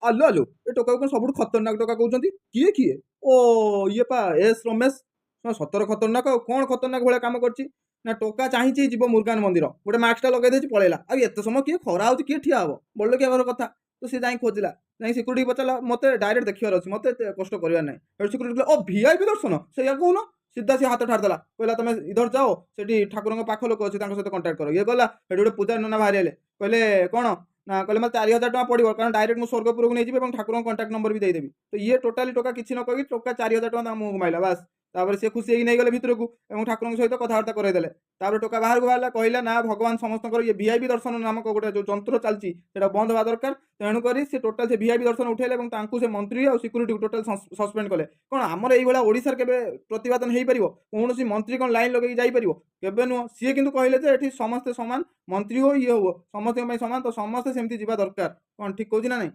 ଆଲୋ ଆଲୋ, ଏ ଟୋକାକୁ କ'ଣ ସବୁଠୁ ଖତରନାକ ଟୋକା କହୁଛନ୍ତି? କିଏ କିଏ? ଓ, ଇଏ ପା ଏସ୍ ରମେଶ। ହଁ, ସତରେ ଖତରନାକ। ଆଉ କ'ଣ ଖତରନାକ ଭଳିଆ କାମ କରିଛି ନା, ଟୋକା ଚାହିଁଛି ଯିବ ମୁର୍ଗାନ ମନ୍ଦିର, ଗୋଟେ ମାସ୍କଟା ଲଗେଇ ଦେଇଛି, ପଳେଇଲା। ଆଉ ଏତେ ସମୟ କିଏ, ଖରା ହେଉଛି, କିଏ ଠିଆ ହବ? ବଡ଼ଲୋକିଆ ଘର କଥା ତ। ସେ ଯାଇ ଖୋଜିଲା, ଯାଇ ସିକ୍ୟୁରିଟି ପଚାରିଲା, ମୋତେ ଡାଇରେକ୍ଟ ଦେଖିବାର ଅଛି, ମୋତେ ଏତେ କଷ୍ଟ କରିବାର ନାହିଁ। ସେଠୁ ସିକ୍ୟୁରିଟି କହିଲା, ଓ ଭିଆଇପି ଦର୍ଶନ, ସେଇଆ କହୁନ। ସିଧା ସିଏ ହାତ ଠାରିଦେଲା, କହିଲା, ତମେ ଇଧର ଯାଅ, ସେଠି ଠାକୁରଙ୍କ ପାଖ ଲୋକ ଅଛି, ତାଙ୍କ ସହିତ କଣ୍ଟାକ୍ଟ କର। ଇଏ ଗଲା, ସେଠି ଗୋଟେ ପୂଜା ନନା ବାହାରି ଆଇଲେ। କହିଲେ କ'ଣ ନା, କହିଲେ ମୋତେ 4000 ଟଙ୍କା ପଡ଼ିବ, କାରଣ ଡାଇରେକ୍ଟ ମୁଁ ସ୍ୱର୍ଗପୁରକୁ ନେଇଯିବି ଏବଂ ଠାକୁରଙ୍କ କଣ୍ଟାକ୍ଟ ନମ୍ବର ବି ଦେଇଦେବି। ତ ଇଏ ଟୋଟାଲି ଟୋକା କିଛି ନ କହିକି ଟୋକା 4000 ଟଙ୍କା ତାଙ୍କ ମୁହଁକୁ ମାଇଲା, ବାସ୍। ତାପରେ ସେ ଖୁସି ହେଇକି ନେଇଗଲେ ଭିତରକୁ ଏବଂ ଠାକୁରଙ୍କ ସହିତ କଥାବାର୍ତ୍ତା କରାଇଦେଲେ। ତାପରେ ଟୋକା ବାହାରକୁ ବାହାରିଲା, କହିଲା ନା ଭଗବାନ ସମସ୍ତଙ୍କର, ଇଏ ଭିଆଇପି ଦର୍ଶନ ନାମକ ଗୋଟେ ଯେଉଁ ଯନ୍ତ୍ର ଚାଲିଛି, ସେଇଟା ବନ୍ଦ ହେବା ଦରକାର। ତେଣୁକରି ସେ ଟୋଟାଲ ସେ ଭିଆଇପି ଦର୍ଶନ ଉଠେଇଲେ ଏବଂ ତାଙ୍କୁ ସେ ମନ୍ତ୍ରୀ ଆଉ ସିକ୍ୟୁରିଟିକୁ ଟୋଟାଲ ସସ୍ପେଣ୍ଡ କଲେ। କ'ଣ ଆମର ଏଇଭଳିଆ ଓଡ଼ିଶାରେ କେବେ ପ୍ରତିପାଦନ ହେଇପାରିବ? କୌଣସି ମନ୍ତ୍ରୀ କ'ଣ ଲାଇନ୍ ଲଗେଇକି ଯାଇପାରିବ? କେବେ ନୁହଁ। ସିଏ କିନ୍ତୁ କହିଲେ ଯେ ଏଠି ସମସ୍ତେ ସମାନ, ମନ୍ତ୍ରୀ ହଉ, ଇଏ ହଉ, ସମସ୍ତଙ୍କ ପାଇଁ ସମାନ। ତ ସମସ୍ତେ ସେମିତି ଯିବା ଦରକାର। କ'ଣ ଠିକ୍ କହୁଛି ନା ନାହିଁ?